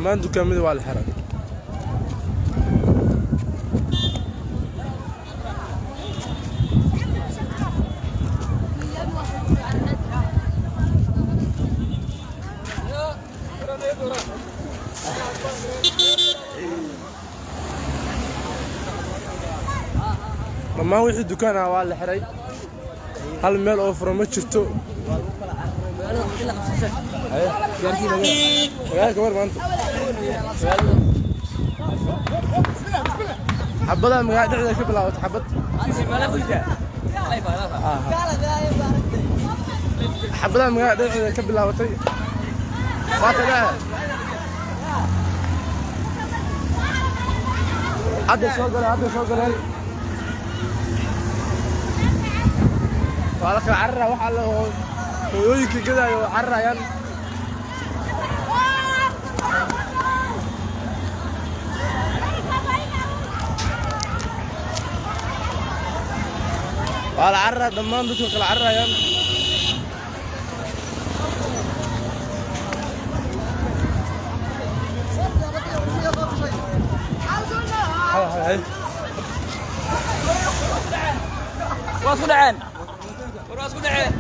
Dhammaan dukaamadii waa la xiray. Dhammaan wixii dukaan ah waa la xiray, hal meel oo furan ma jirto. Haye. Magaalada war maanta xabadaha magaalada dhexdeeda ka bilaabatay xabad. Xabadaha magaalada dhexdeeda ka bilaabatay waa ta dhexe. Hadda soo galeen, hadda soo galeen. Waa la kala carara, waxa la hooyooyinka gadaayo oo cararayaan. Waa la cararaa, dhammaan dadku kala cararayaan. Hay hay hay. Waa isku dhaceen, war waa isku dhaceen.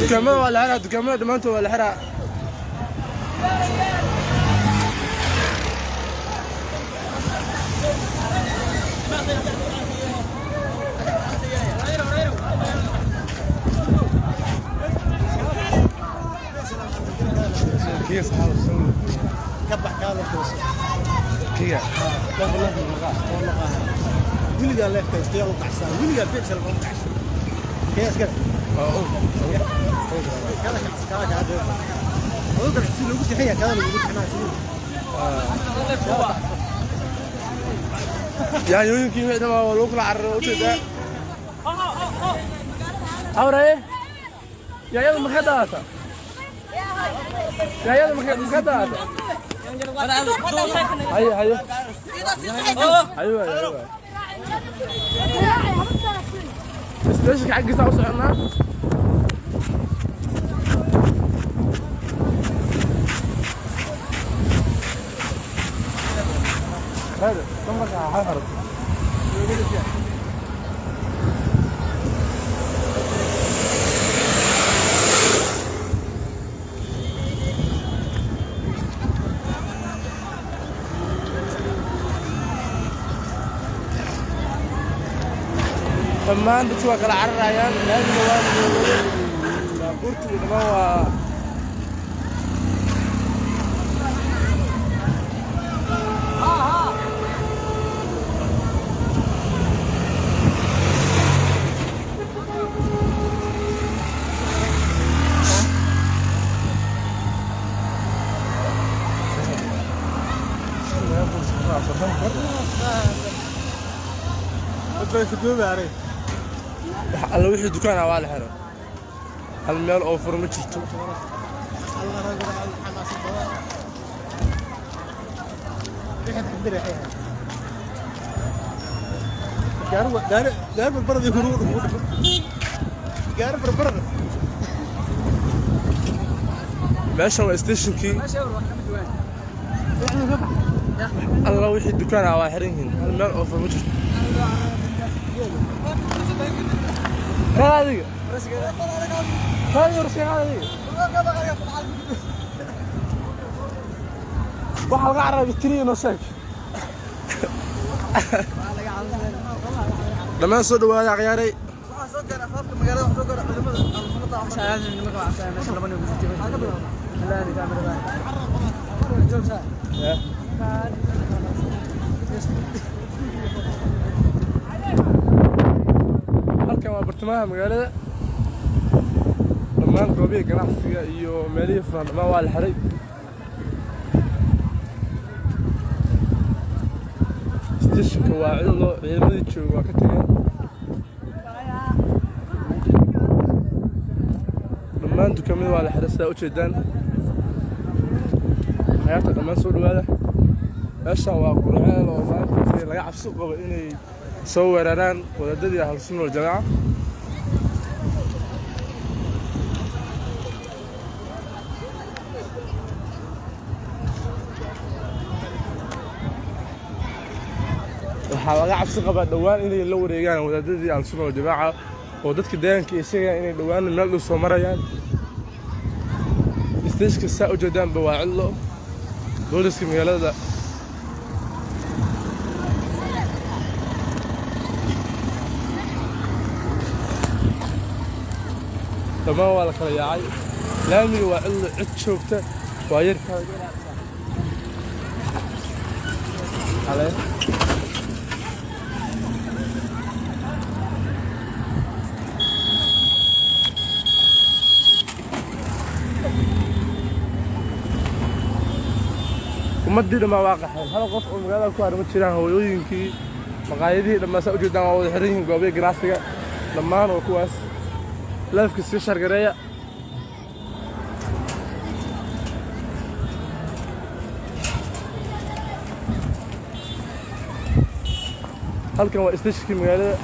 Dukaamada waa la xiraa, dukaamada dhammaantood waa la xiraa. Kabax kaada tooso. Kiga. Weligaa leefka istiyaa u kacsaa, weligaa beegsal ma kacso kee iskale kada kacsa kada kaada adoo kale si loogu tixin yahay kada loogu tixinaa sidii. Yaanyooyinkii wixii dhammaa waa lagu kala cararay, ujeedaa. Hawraye, yaanyada maxay daadata? Yaanyada maxay daadata? Haye haye, haye waay, haye waay. Stationka xaggiisa u soconnaa. هذا ثم هرب. Dhammaan dadku waa kala cararayaan. Laamiga waa madoobaday, baabuurta iyo dhammaan waa wax alla wixii dukaan ah waa la xiray, hal meel oo furan ma jirto. Gaari barbaradii gaari barbarada. Meeshan waa stationkii. Alla wixii dukaan ah waa xiran yihiin, hal meel oo furan ma jirto. Kaal adiga, kaal warsi, kaal adiga. Waxaa laga carabay tiriya noo sheeg. Dhammaan soo dhawaada akhyaaray. Halkan waa bartamaha magaalada. Dhammaan goobihii ganacsiga iyo meelihii furan dhammaan waa la xiray. Stationka waa cidlo, ciidamadii jooga waa ka tageen. Dhammaan dukaamada waa la xiray, sidaa ujeedaan. Akhyaarta dhammaan soo dhawaada. Meeshan waa Qurceel oo maanta laga cabsi qabo inay soo weeraraan wadaadadii Ahlusunna Waljamaaca. Waxaa laga cabsi qabaa dhowaan inay la wareegaan wadaadadii Al-Sunna Waljamaaca, oo dadka deegaanka ay sheegayaan inay dhowaan meel dhow soo marayaan. Isteeshka saa u jeedaanba waa cidlo. Booliska magaalada dhammaan waa la kala yaacay. Laamiga waa cidlo, cid joogta waa yarkaa. Hale. Ummadii dhammaa waa qaxeen, hal qof oo magaalada ku haray ma jiraan. Hooyooyinkii, maqaayadihii dhammaa saa ujeedaan waa wada xiran yihiin, goobaha ganacsiga dhammaan waa kuwaas. Live-ka sii share gareeya. Halkan waa isteeshinkii magaalada.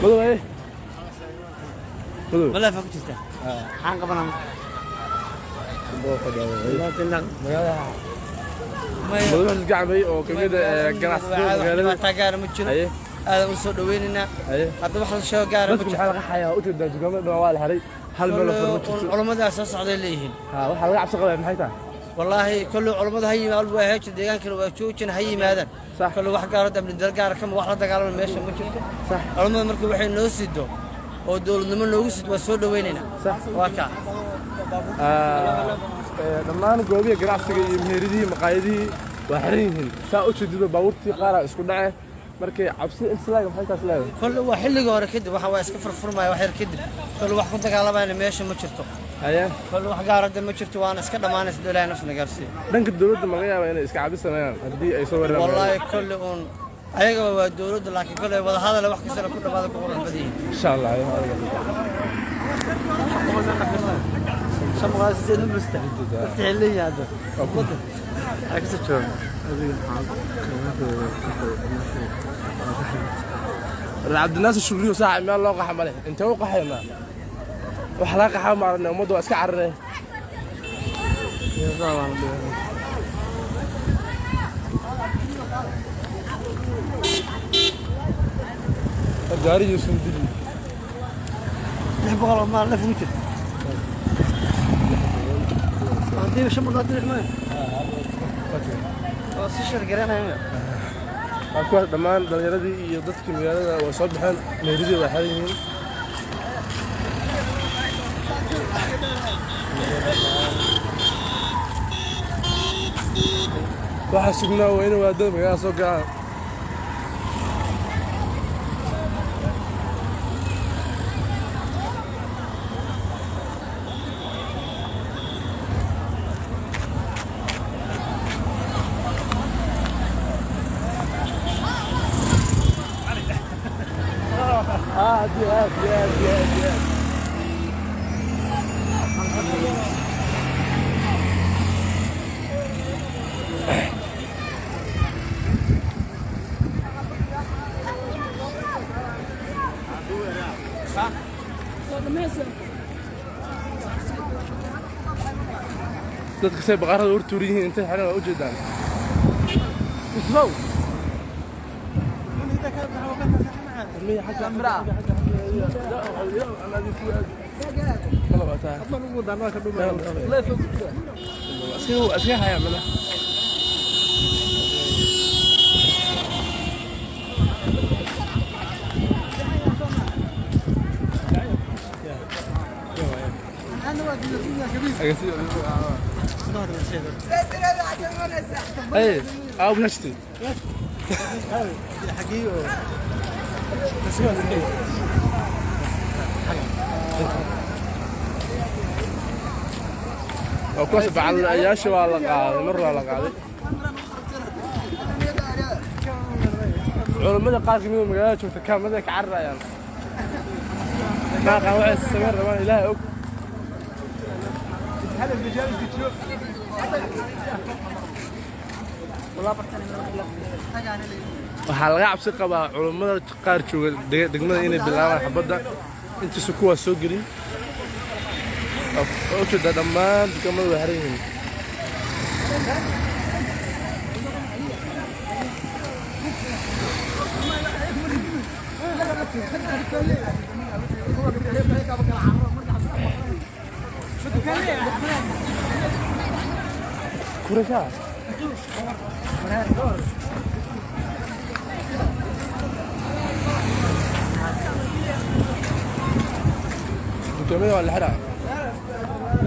Madow, eh, madow. Walahi ku jirta. Maxaan qabanaa? Magaalada madow gacmay oo kamid ah ganacsatada magaalada. Dhibaato gaara ma jiro. Aadan u soo dhaweynaynaa. Hadda wax la sheego gaara ma Dadku jirto. maxaa laga xayaa? Ujeedaa, dukaamada dhan waa la xiray, hal meel oo furan ma jirto. Culummada soo socday leeyihiin. Ha, waxaa laga cabsi qabaa maxay tahay? Wallaahi kullu culummada ha yimaadaan, waa heejo deegaankana waa joojin, ha yimaadaan. Kullu wax gaaro amni dar gaar kama wax la dagaalama meesha ma jirto. Culummada marka waxay noo sido oo dowladnimo noogu sido waa soo dhaweynaynaa. Waa kaa. Dhammaan goobihii ganacsiga iyo meheridihii, maqaayadihii waa xiran yihiin saa u jeedido. Baabuurtii qaaraa isku dhace. Markay cabsi insilaaga maxay taas leedahay? Kullu waa xilliga hore kadib waxa waa iska furfurmaya wax yar kadib. Kullu wax ku dagaalamayna meesha ma jirto. Kullu wax gaar hadda ma jirto, waana iska dhammaanaysa Ilaahay nafsna gaarsiiyo. Dhanka dowladda ma laga yaabaa inay iska cabi sameeyaan haddii ay soo weeraraan? Wallaahi kullu uun ayaga waa dowladda, laakiin kullu wada hadal wax kasta ku dhamaada ku qurux badan yihiin. Insha Allah. 508 busta. Ficilin hadda. Agsa jooga. Cabdinaasir Shugriyo saaca meel loo qaxa male. Intee u qaxaynaa? Wax laga qaxa ma aragna, ummadda waa iska cararee. Gaarigiisun dili. 600 oo maal naf ugu jirta. Haddii 500 dirix maayo. Waa si shar garanaya. Waa kuwaas dhammaan dhalinyaradii iyo dadkii magaalada waa soo baxeen, meeridii waa xiran yihiin. Waxaa sugnaa waa inay waadada magaalada soo galaan. Aad iyo aad iyo aad iyo aad iyo aad. Dadka say baqarada hor tuuran yihiin, intay xiran waa ujeedaan. Islow. Iska haya mana. Hey, aw nashti. Oo kuwaas bacalayaasha waa la qaaday, mar waa la qaaday. Culammada qaar kamid ah magaalada joogta kaamada ka cararayaan. Maaqaan waxay sameyn rabaan, Ilaahay og. Waxaa laga cabsi qabaa culummada qaar jooga degmada inay bilaabaan xabadda intiisa kuwaas soo gelin. Waa ujeedaa, dhammaan dukaamada waa xiran yihiin. Kurashaa. Dukaamada waa la xiraa.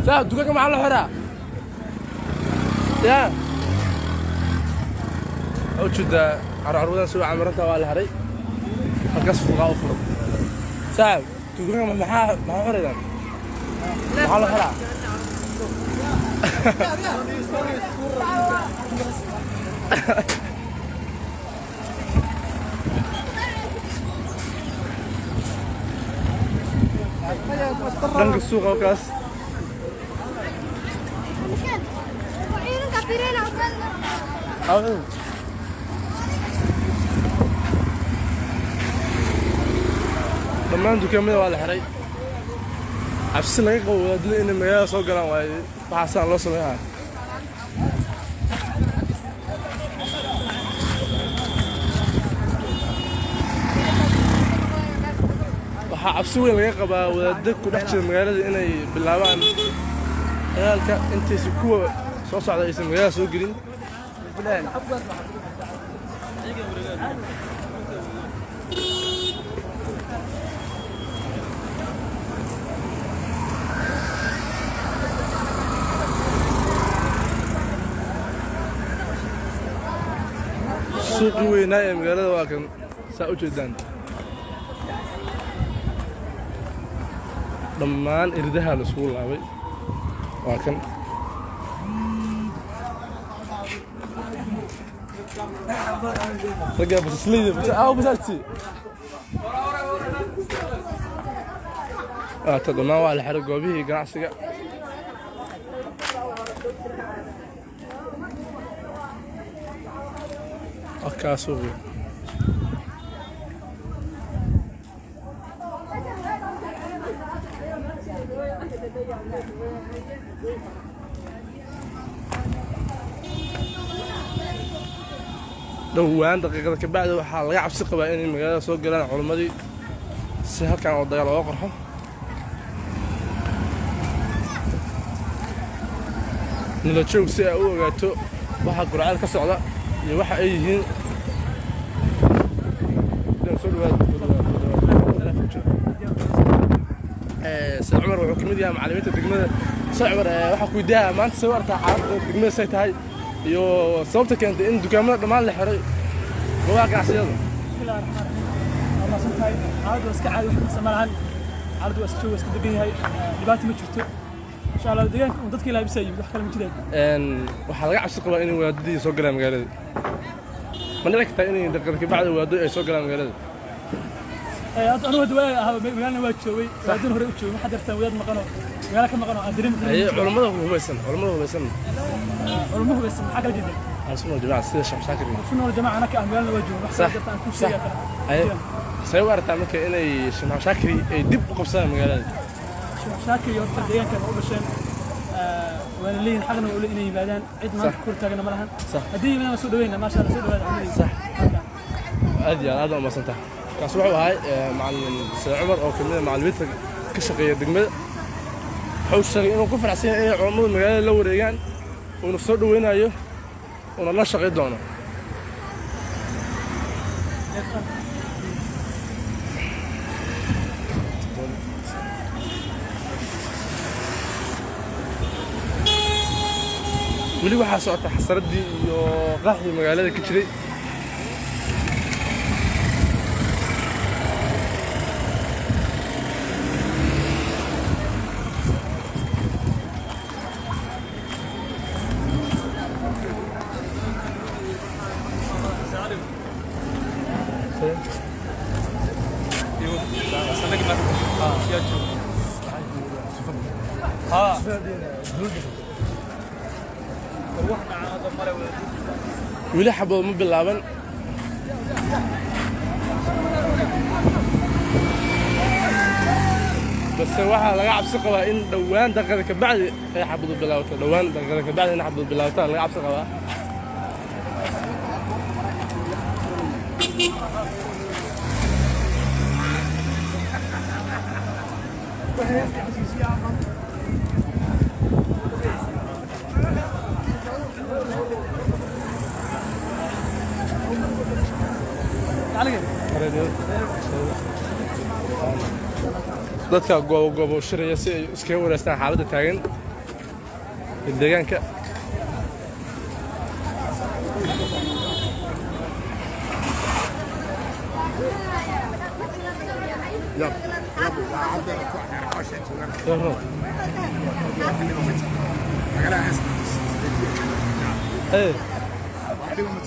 Saa dukaanka maxaa la xiraa? Ya ujeedaa, carruurdan soo camiranta waa la xiray, halkaas fuqaa u furan. Saa dukaanka maxaa xiraydaan? Maxaa la xiraa? Dhanka suuqa halkaas. Dhammaan dukaamada waa la xiray. Cabsi laga qabo wadaadada inay magaalada soo galaan waaye waxaasaan loo sameeyaa. Waxaa cabsi weyn laga qabaa wadaadada ku dhex jira magaalada inay bilaabaan dagaalka intaysa kuwa soo socda aysan magaalada soo gelin. Suuqii weynaa ee magaalada waa kan, saa u jeedaan. Dhammaan irdaha la isugu laabay waa kan. Ragga basasleyda aw basaasti ta dhammaan waa la xiray goobihii ganacsiga. Halkaa suuqii. Dhowaan daqiiqada ka bacdi waxaa laga cabsi qabaa inay magaalada soo galaan culimmadii, si halkan oo dagaal ooga qarxo. Nala joog si ay u ogaato waxa Gurceel ka socda iyo waxa ay yihiin. Soo dhawaad, soo dhawaad, soo dhawaad. Said Cumar wuxuu ka mid yahay macallimiinta degmada. Said Cumar, waxaa ku weydiiyaa maanta soo arkaa xaaladda degmada say tahay iyo sababta keentay in dukaamada dhammaan la xiray, goobaha ganacsiyada. Bismillahi raxmaan raxiim. Waa mahadsantahay. Xaaladdu waa iska caadi, wax kasta ma lahan. Xaaladdu waa iska joog, waa iska degan yahay, dhibaato ma jirto, insha Allah. Deegaanka un dadka ilaahay bisa yimid, wax kale ma jiraan. Waxaa laga cabsi qabaa inay wadaadadii soo galaan magaalada. Ma dhici kartaa inay daqiiqad ka bacdi wadaadadu ay soo galaan magaalada? Hadda anigu hadda waa ahaa, magaalana waa joogay, wadaadana hore u joogay. Waxaad dartaan wadaad maqano, magaalo ka maqano aan dareemi karin. Haye, culammada hubaysan, culammada hubaysan. Culamo hubaysan maxaa kala jeeda? Ahlu Sunna wal Jamaca, sida Sheekh Shaakir. Sunna wal jamaca anaka ah magaalana waa joogay, wax kala darta aan ku sheegaa kale. Haye, say u aragtaa marka inay Sheekh Shaakir ay dib u qabsadaan magaalada? Sheekh Shaakir iyo horta deegaankan u dhasheen, waana leeyihin xaqna waa u leeyihin inay yimaadaan. Cid maanta ku hortaagana ma lahan. Haddii yimaadaan waan soo dhaweyna, maasha Allah, soo dhawaada culimadii. Aad iyo aad aad u mahadsantahay. Kaas wuxuu ahay macallin Said Cumar oo kamid ah macallimiinta ka shaqeeya degmada. Wuxuu sheegay inuu ku faraxsan yahay inay culammadu magaalada la wareegaan, uuna soo dhaweynayo, uuna la shaqayn doono. Weli waxaa socota xasaraddii iyo qaxii magaalada ka jiray. Weli xabood ma bilaaban. Balse waxaa laga cabsi qabaa in dhowaan daqiiqada ka bacdi ay xabadu bilaabato, dhowaan daqiiqada ka bacdi in xabadu bilaabato laga cabsi qabaa. Dadka goobo goobo shiraya si ay iskaga wareystaan xaaladda taagan ee deegaanka. إيه.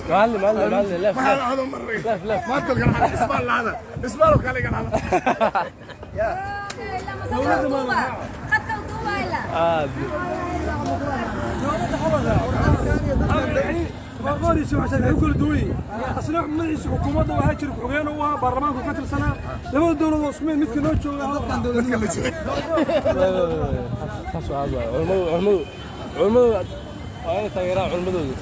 معلم معلم معلم، لف لف لف لف. ما تلقى هذا اسمع هذا اسمع له كان هذا. Qooriisa waxay ku kala duwan yihiin asna magaciisa xukuumadda waxaa jira ku-xigeen u ahaa baarlamaanka ka tirsanaa labada dowladood oo isku midka noo jooga. Saas waa waaye. Culimmadu waa inay taageeraan culimmadooda.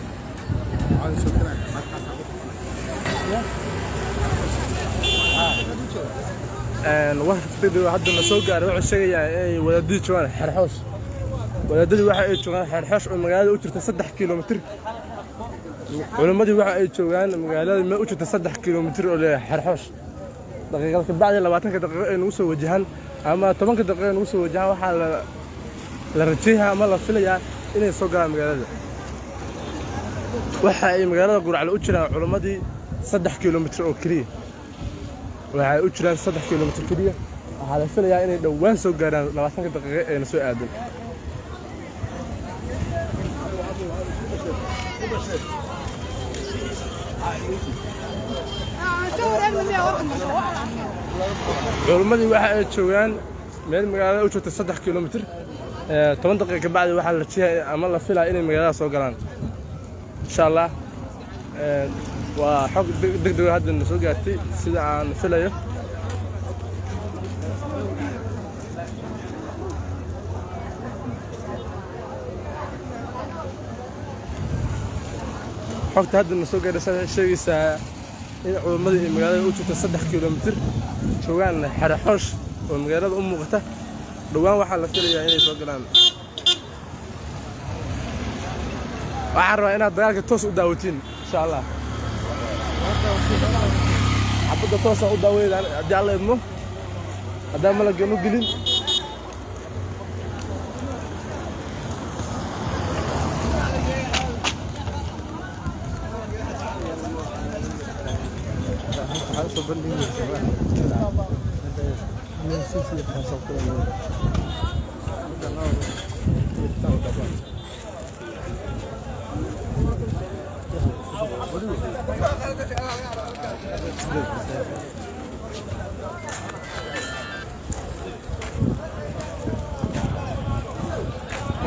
War degdeg ah hadda na soo gaaray wuxuu sheegayaa inay wadaadadii joogaan Xerxoos. Wadaadadii waxa ay joogaan Xerxoos oo magaalada u jirta 3 kilomitir. Culimmadii waxa ay joogaan magaalada meel u jirta 3 kilomitir oo leeyahay Xerxoos. Daqiiqad ka bacdi, 20-ka daqiiqo ay nagu soo wajahaan ama 10-ka daqiiqo ay nagu soo wajahaan, waxaa la rajeeyaa ama la filayaa inay soo galaan magaalada. Waxa ay magaalada Guracle u jiraan culimmadii 3 kilomitir oo keliya. Waxay u jiraan 3 kilomitir keliya. Waxaa la filayaa inay dhowaan soo gaaraan 20-ka daqiiqo ee na soo aadan. Culimmadii waxa ay joogaan meel magaalada u joogta 3 kilomitir. 10 daqiiqo ka bacdi waxaa la rajeeyaa ama la filaya inay magaalada soo galaan, insha Allah. Waa xog degdeg hadda na soo gaartay sida aan filayo. Xogta hadda na soo gaaraysa waxay sheegaysaa in culimmadii ay magaalada u jirta 3 kilomitir joogaan, Xerexoosh oo magaalada u muuqata. Dhowaan waxaa la filayaa inay soo galaan. Waxaan rabaa inaad dagaalka toos u daawatiin, insha Allah. Xabadda toosa u daawaydaan haddii Alla idmo, haddaan malagan u gelin.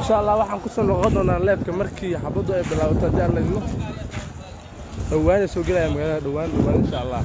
Insha Allah waxaan kusoo noqon doonaa live-ka markii xabaddu ay bilaabato, haddii Alla idmo. Dhowaan soo gelaya magaalada, dhowaan dhowaan, insha Allah.